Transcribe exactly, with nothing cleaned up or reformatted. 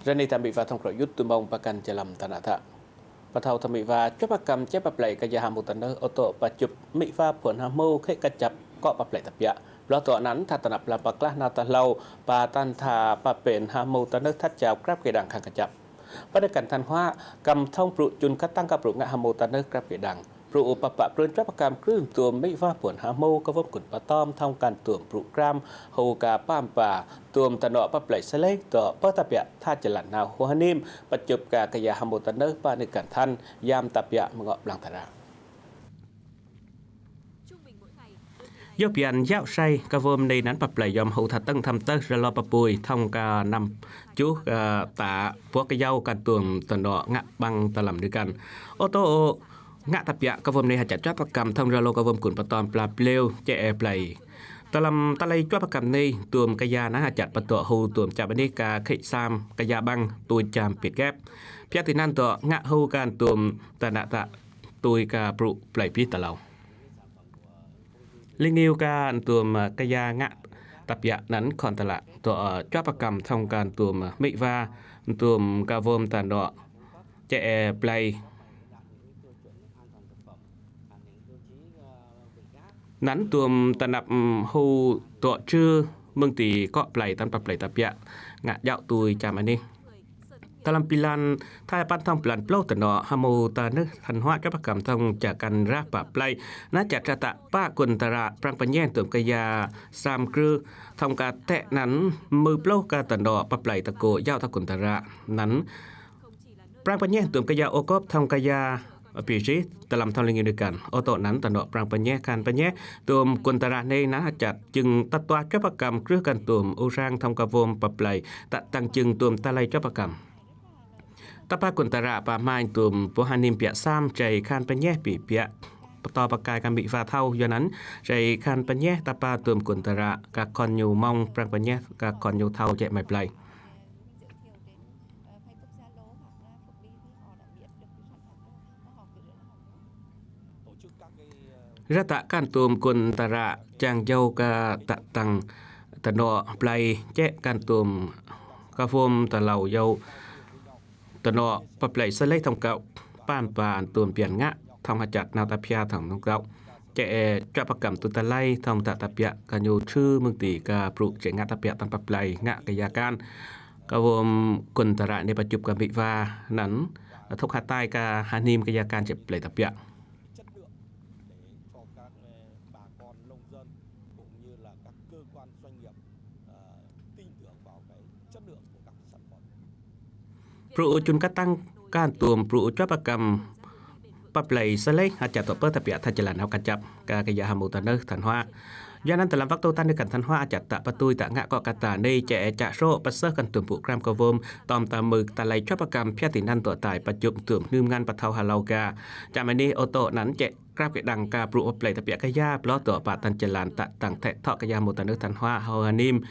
Rani ta mih va thong krok yut tu mong pakan jalam tanah ta. Pathau ta mih va cuap pakam cep paplai kaya hamu tanah oto pacup mih va phun hamu khek kacap kok paplai tapiak. Bloh to nan tha tanap lam paklah na ta hlau pa tan tha papen hamu tanah that jao krap kedang khang kacap. Padekan than hua kam thong pru cun katang ka pru ngah hamu tanah krap kedang. Pru u papa prun cuap pakam krun tuam mih va phun hamu ka vom kun patom thong kan tuam pru kram hu ka pam pa tuam tanok paplai selai to patapiak tha jalan nau hu hanim pacup ka kaya hamu tanah padekan than yam tapiak mengok blang tara. Yoh pian yau sai ka vom nei nan paplai yom hu tha teng tham teh ralo papui thong ka nam cuh ka ta puak ka yau kan tuam tanok ngak bang talam dekan. Oto ngak tapiak ka vom nei hajat cuap pakam thong ralo ka vom kun patom pla pleu ce e plai. Talam talai cuap pakam nei tuam kaya na hajat patok hu tuam cap anih ka khek sam kaya bang tui jam pit kep. Piak ti nan to ngak hu kan tuam tanah ta tui ka pru plai pih talau. Lingiu kan tuam kaya ngak tapiak nan khon tala to cuap pakam thong kan tuam mih va tuam ka vom tanok ce e plai. Nan tuam tanap hu tuak chư mưng ti kok plai tan paplai tapiak ngak jau tui cam anih. Talam pilan thai pan thong pilan plau tanok hamu tanah than hua cuap pakam thong jakan rah paplai na cat rata pa kun tara prang panyeh tuam kaya sam krư thong ka tek nan mư plau ka tanok paplai tako jau ta kun tara nan. Prang panyeh tuam kaya okop thong kaya pisi talam thong lingi dekan. Oto nan tanok prang panyeh khan panyeh tuam kun tara nei na hajat jeng tatua cuap pakam krư kan tuam urang thong ka vom paplai ta tang jeng tuam talai cuap pakam. Tapa kun tara pa main tuam puh hanim piak sam jai khan panyeh pi piak pato pakai ka mih va thau yonan jai khan panyeh tapa tuam kun tara ka khon nyu mong prang panyeh ka khon nyu thau ce mai plai. Rata kan tuam kun tara jang jau ka ta tang tanok plai ce kan tuam ka vom talau jau tanok paplai selai thong kau pan pan tuam pian ngak thong hajat nau tapia thong nong kau ce e cuap pakam tu talai thong ta tapiak ka nyu chư mưng ti ka pru ce ngak tapiak tan paplai ngak kaya kan. Ka vom kun tara ne pacup ka mih va nan thok hatai ka hanim kaya kan ce plai tapiak. Pru u cun katang kan tuam pru u cuap pakam paplai selai hajat to patapiak tha jalan hau kacap ka kaya hamu tanah than hua. Yonan talam waktu tan dekan than hua hajat ta patui ta ngak kok kata nei ce e cak srok pasah kan tuam pru kram ka vom tom ta muk talai cuap pakam piak ti nan to tai pacup tuam hnum ngan pathau halau ka. Cam anih oto nan ce krap kedang ka pru paplai tapiak kaya bloh to pa tan jalan ta tang thek thok kaya hamu tanah than hua hau hanim